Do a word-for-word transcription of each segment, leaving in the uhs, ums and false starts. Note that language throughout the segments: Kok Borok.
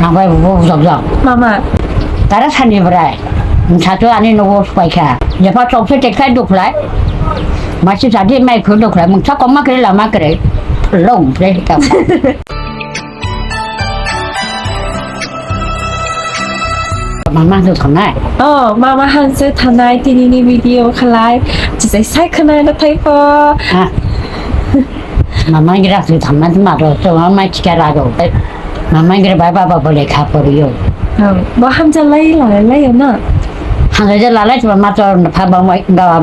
Ang bai bo bujok jok. Mama. Tara sani bwrai. Sato ani nogo supai kha. Jepa chokse tekthai duklai. Masi sadi mai khu duklai. Mungsa koma kre lama kre. Long pre ka. Mama tu thanai. Oh, mama hanse thanai tini ni video khalai. Jisai sai khanai na thai po. Ah. Mama gira tu thanai ma ro to mama chika ra ro. Mama gira bai baba bole kha poriyo. Oh, bo hamja lai lai lai na. Hamja lai lai ma to pha ba mai ba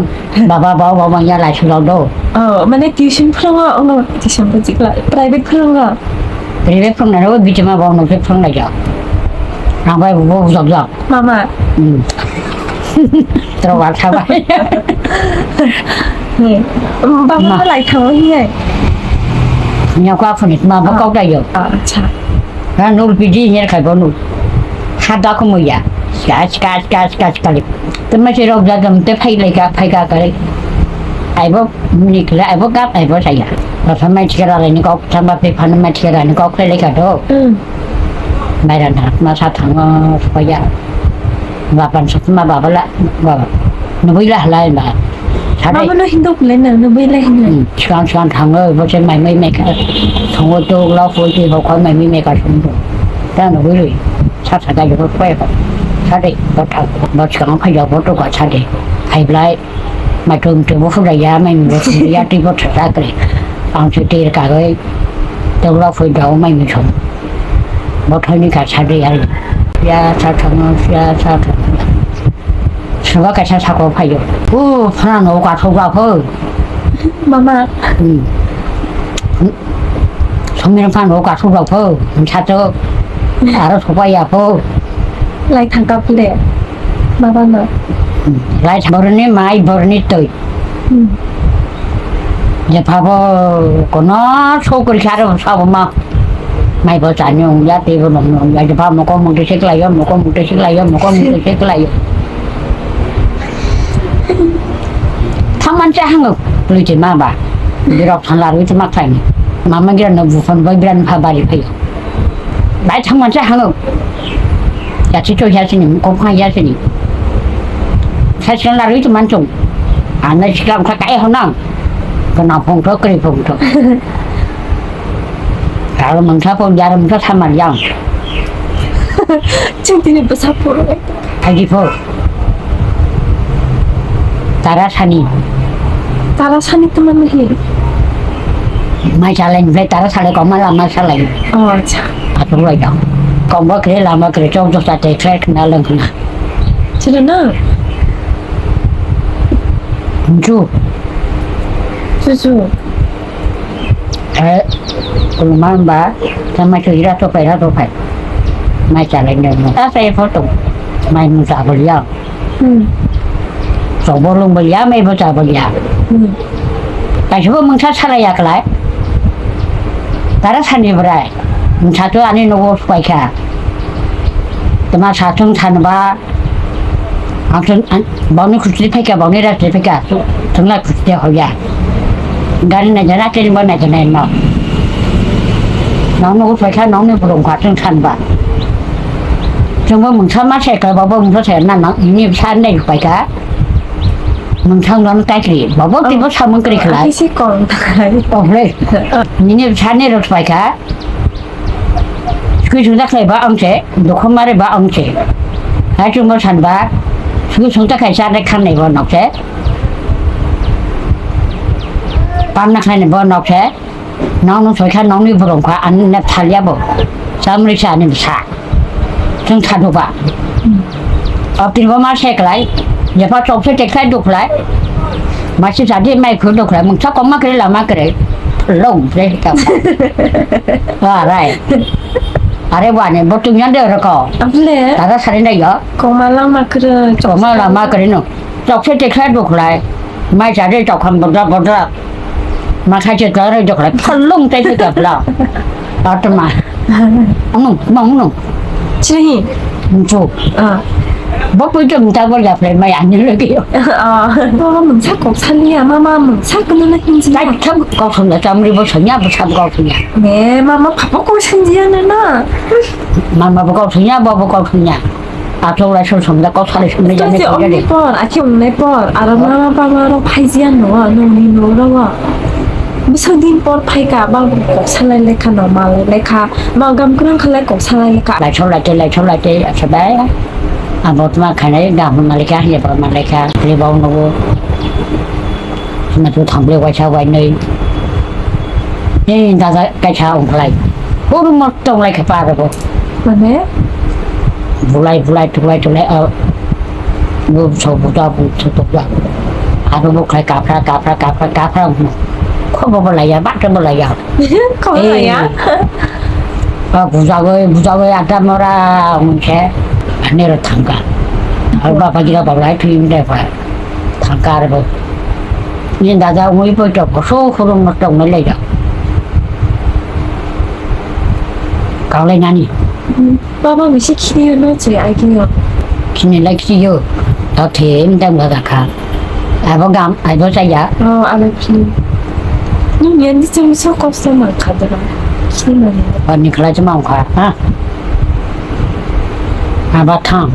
baba baba mai ya lai sulo do. Oh, mane tuition phwrwngo, ono tuition bo chikla, private phwrwngo. Private phwrwngnai rok bitima bo nokse phwrwnglai jak. Ang bai bo bujak jak. Mama. Hmm. Tro wa tha bai. Hmm. Baba ma lai thango hingai. Nya kwa phone ma ba kok dai yo. Acha. Ha nul pidi nyer khai bo nul. Ha da ko mo ya. Kas kas kas kas kali. Te ma se rok da dam te phai lai ka phai ka kali. Ai bo ni kla ai bo gap ai bo saya. Ba sa mai chikara lai ni kok sa ba pe phan mai chikara ni kok lai ka do. Hmm. Mai ran ha ma sa thang ma ya. Ba pan sa ma ba ba la ba. Nubui la lai ba. Sade. Mama no hinduk le na nubui la hinduk. Hmm, swan swan thango bo se mai mai mai ka. Thongo to la foi te ho khon mai mai mai ka sung. Ta nubui lui. Sa sa da yo ko ko. Sade bo tha bo chang kha yo bo to ka sade. Ai blai. Mai tum tum bo fu la ya mai mi bo fu ya ti bo tha sa kre. Ang se te ka goi. To la foi da mai mi chong. Bo thani ka sade ya. Ya sa thango ya sa thango. Soba kaisa sako phaio. O, phano no kathok ba pho. Mama. Hmm. Somir phano kathok ba pho. Sato. Aro soba ya pho. Lai thangka phule. Baba no. Hmm. Lai borni mai borni toi. Hmm. Je phabo kono sokri kharo sabo ma. Mai bo chani ongya, tei bo nong nong ya, je phabo moko mukti se klaio, moko mukti se klaio, moko mukti se klaio. Thangman cha hango, lui te ma ba. Birok thang la lui te ma khlaini. Mama gira no buphon bai biran pha bari phaio. Bai thangman cha hango. Yachi to yasini, mukong phang yasini. Sasang larwi to mansong. Ana sikam kha kai honang. Kana phongtho, kri phongtho. Aro mangsa phong, jar mangsa samar yang. Chintini bwsa phoro. Agi pho. Tara sani. Tara sani to mane hi? Mai salai niflai tara salai koma lama salai. Oh, acha. Athuk lai dong. Kombo kre lama kre chok jok sa te kre khna lang khna. Chira na? Ju. Ju ju. Eh, kulma ba, sama chira to pai ra to pai. Mai salai nang. Asa e photo. Mai musa boliya. Hmm. Chokbo lwngbo ya, maibo chabo ya. Hmm. Kaisabo mungsa salai ya klai. Tara sani bwrai. Mungsa to ani nogo supai kha. Tama satung sanba. Ang tun, ang, boni khusri phaika, boni rajri phaika. Tungla khusri hoya. Gari na jana teri bo na jana no. Nong nogo supai kha, nong ni burung kha, tung sanba. Chwngbo mungsa ma se ka, babo mungsa se na, na, ini bwsa nai pai ka. Mungsa no kai kri, babo ti bo samung kri khlai. Isi kong takai. Obre. Nini bwsa ne rot pai ka. Sukui sung jak lai ba ang se, dukho mare ba ang se. Hai chwngbo san ba, sukui sung jak khai sa ne khan nai bo nok se. Pam na khai ne bo nok se. Nong nung soi kha, nong ni burung kha, ani na thalia bo. Chamri sa ani bwsa. Chwng thadu ba. Abtini bo ma se klai. Jepa chok se tek sai duk lai. Ma si sa di mai khu duk lai. Mung sa kong ma kre la ma kre. Long se ka. Wa rai. Are wa ne bo tu nyan de ro ko. Able. Tara sari na yo. Koma la ma kre. Koma la ma kre no. Chok se tek sai duk lai. Mai sa de chok kham bodra bodra. Ma khai che tare jokla phalung tai se kapla. Atma. Anu, ma anu. Chiri. Nchu. Ah. Bo pui to mta bo japre mai ani lagi. Ah. Bo mungsa kok sani ya, mama mungsa kono na hinji ya. Kok song da chamri bo sanya bo sab kok sanya. Ne, mama papa kok sanji ya na na. Mama bo kok sanya, bo bo kok sanya. Athok lai song song da kok sale song da jane kok jane. Por, akhe ungnai por, aro mama papa ro phaijiya no, no ni no ro. Bwswk din por phaikha, ba kok salai lekha no, malai lekha, ma gam kwrwng khalai kok salai lekha. Laithok laite, laithok laite, achabai. Abo tma khainai, gam malai kha, hanya malai kha, ribau nugo. Hima tu thamble waisa wainai. Ni dada kaisa ongkhlai. Huru motong lai kha pa abo. Mane? Bulai, bulai, tulai, tulai, ah, bu so buda, bu so buda. Aro bu khai kapra, kapra, kapra, kapra, khobo bolaya, bata bolaya. Khobo bolaya. Eh. Ah, bujagoi, bujagoi, ada mora, unse, anero thangka. Aro bapa jira baba lai thui mde pa. Thangka aro. Ni dada ungui poi to, so hurung no tong lai ja. Kang lai nani. Baba misi khini no che ai kini. Khini lai khini yo. Ta the em dang ga kha. Abo gam, abo saya. Oh, abo khini. Ni nyan di chang so kosto ma kha da. Khini ma ni. Ba ni khala chama kha, ha. Aba thang.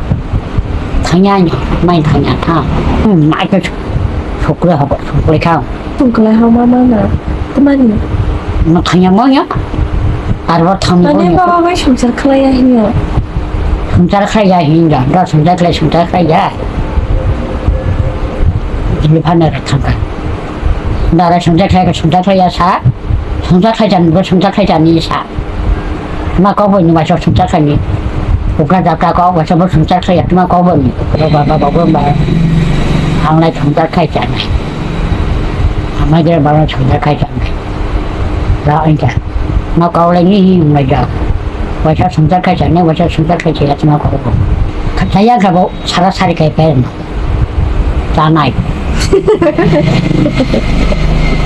Thangya ni, mai thangya thang. Hmm, mai ka sukle ha, sukle kha. Tongkhlai hao ma ma na. Tmani? Ma thangya mo ya. Arbo thang mo ya. Mane baba bai sumsar khlai ya hinya. Sumsar khlai ya hinya. Da sumsar khlai, sumsar khlai ya. Ini phana ra thangka. Da ra sumsar khlai, sumsar khlai ya sa. Sumsar khlai jan, bo sumsar khlai jan ni sa. Ma kok bo ni waisa sumsar khlai ni. Ukla jakla kok waisa bo sumsar khlai ya, tuma kok bo ni. Bo ba ba ba bo ba. Ang lai sumsar khlai jan. Ama jera ba sumsar khlai jan. La ang ja. Ma kok lai ni hi ma ja. Waisa sumsar khlai jan ni, waisa sumsar khlai jan ya tuma kok bo. Kata ya ga bo sara sari kai pe. Chanai.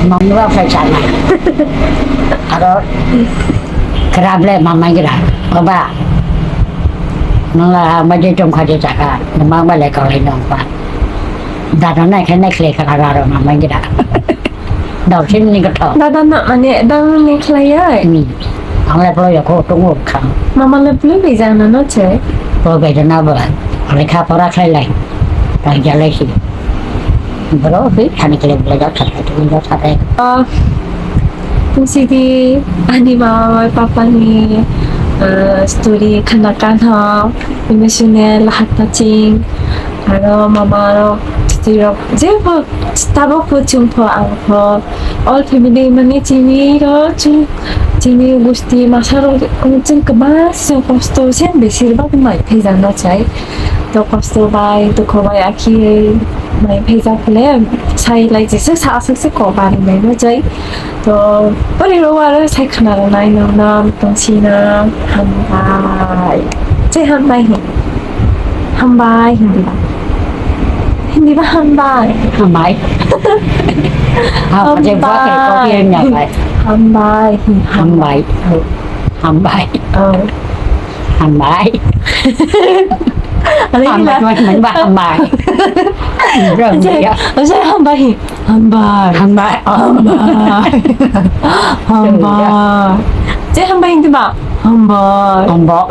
Mangla phai chanai. Aro kerable mamai gira. Baba. Nangla majai tongkha je chaka. Mangba le kawai nongpa. Dada nai khe nai khle kha aro mamai gira. Dausini gotho. Dada na mane dada ni khlaiya. Hmm. Ang le polo yako tongo kha. Mama le polo bai jana no che. Polo bai jana ba. Lekha pora khlai lai. Tang jalai si. Bro hi thani kle bla jat thani jat thani. Ah. Tungsidi ani mama bai papa ni, ah, story khana kan ho. Emotional, heart touching. Aro mama rok, titi rok, jebo tabok pho chwng pho ang pho, all family mane chini ro chwng, chini gusti masa rok chwng kwbangma se kosto se besir bak mai phaijak na chai. To kosto bai, dukho bai akhi mai phaijak le sai lai jesa sa aswk se ko bari mai no chai. To, pari ro aro sai khna rwnai nong no tong si no hambai. Che hambai hin. Hambai Hindi ba. Hindi ba hambai. Hambai. Ah, je ba ke ko ke nya bai. Hambai hin. Hambai. Hambai. Oh. Hambai. Ano yun Hambai, lang. Hambai, hambai. Hambai. Hambai. Hambai. Hambai. Hambai. Hambai. Cek hambai hindi ba? Hambai. Hambai.